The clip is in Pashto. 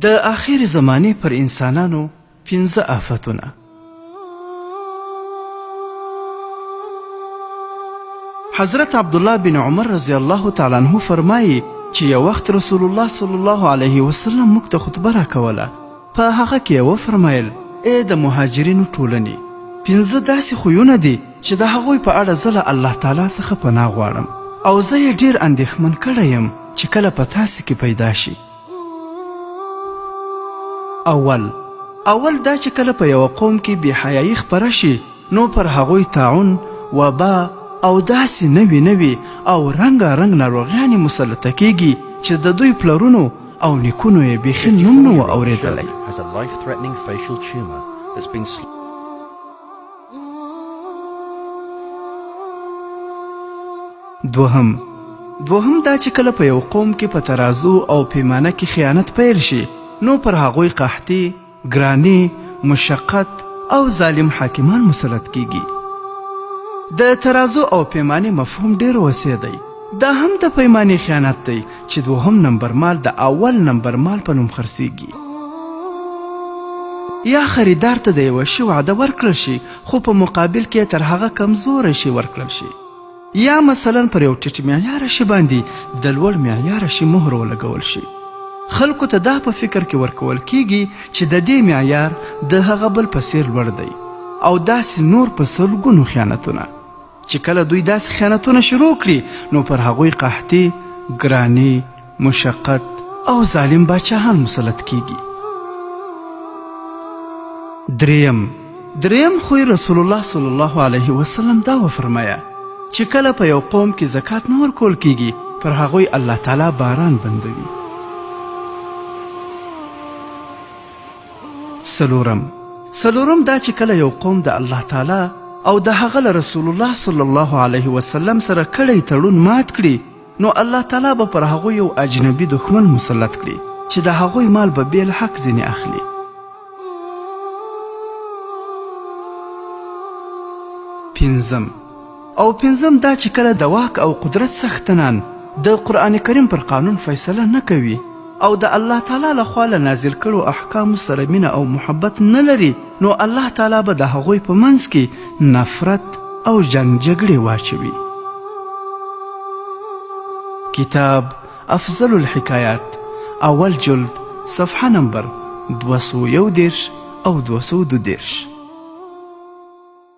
د آخرې زمانې پر انسانانو پنځه آفتونه. حضرت عبدالله بن عمر رضی الله تعالی عنه فرمایي چې یو وخت رسول الله صلی الله علیه وسلم موږ ته خطبه راکوله، په هغه کې یې وفرمایل، ای د مهاجرینو ټولنې! پنځه داسې خویونه دي چې د هغوی په اړه زه له الله تعالی څخه پناه غواړم او زه یې ډېر اندېښمن کړی یم چې کله په تاسې کې پیدا شي. اول، اول دا چې کله په یوه قوم کې بې حیايي خپره شي نو پر هغوی طاعون، وبا او داسې نوې نوې او رنګا رنګ ناروغیانې مسلطه کېږي چې د دوی پلرونو او نیکونو یې بیخي نوم نه و اورېدلی. دوهم، دوهم دا چې کله په یو قوم کې په ترازو او پیمانه کې خیانت پیل شي نو پر هغوی قحطي، ګراني، مشقت او ظالم حاکمان مسلط کیږي. د ترازو او پیمانې مفهوم ډیر وسیع دی. دا هم د پیمانې خیانت دی چې دوهم نمبر مال د اول نمبر مال په نوم خرڅیږي. یا خریدار ته د یوه شي وعده ورکړل شي خو په مقابل کې یې تر هغه کمزوری شی ورکړل شي. یا مثلا پر یو ټیټ معیاره شي باندې د لوړ معیاره شي مهر ولګول شي. خلکو ته دا په فکر کې ورکول کیږي چې د دې معیار د هغه بل په څیر لوړ دی او داسې نور په سلګونو خیانتونه. چې کله دوی داسې خیانتونه شروع کړي نو پر هغوی قحطي، ګراني، مشقت او ظالم باچاهان مسلط کیږي. دریم، دریم خوی رسول الله صلی الله علیه وسلم دا وفرمایه چې کله په یو قوم کې زکات نه ورکول کیږي پر هغوی الله تعالی باران بندوي. څلورم، څلورم دا چې کله یو قوم د الله تعالی او د هغه له رسول الله صلی الله علیه وسلم سره کړی تړون مات کړي نو الله تعالی به پر هغوی یو اجنبي دښمن مسلط کړي چې د هغوی مال به بې له حق ځینې اخلي. پنځم، او پنځم دا چې کله د واک او قدرت څښتنان د قرآن کریم پر قانون فیصله نه کوي او د الله تعالی له خوا له نازل کړو احکامو سره مینه او محبت نه لري نو الله تعالی به د هغوی په منځ کې نفرت او جنګ جګړې واچوي. کتاب افضل الحکایات اول جلد صفحه نمبر 231 او 232.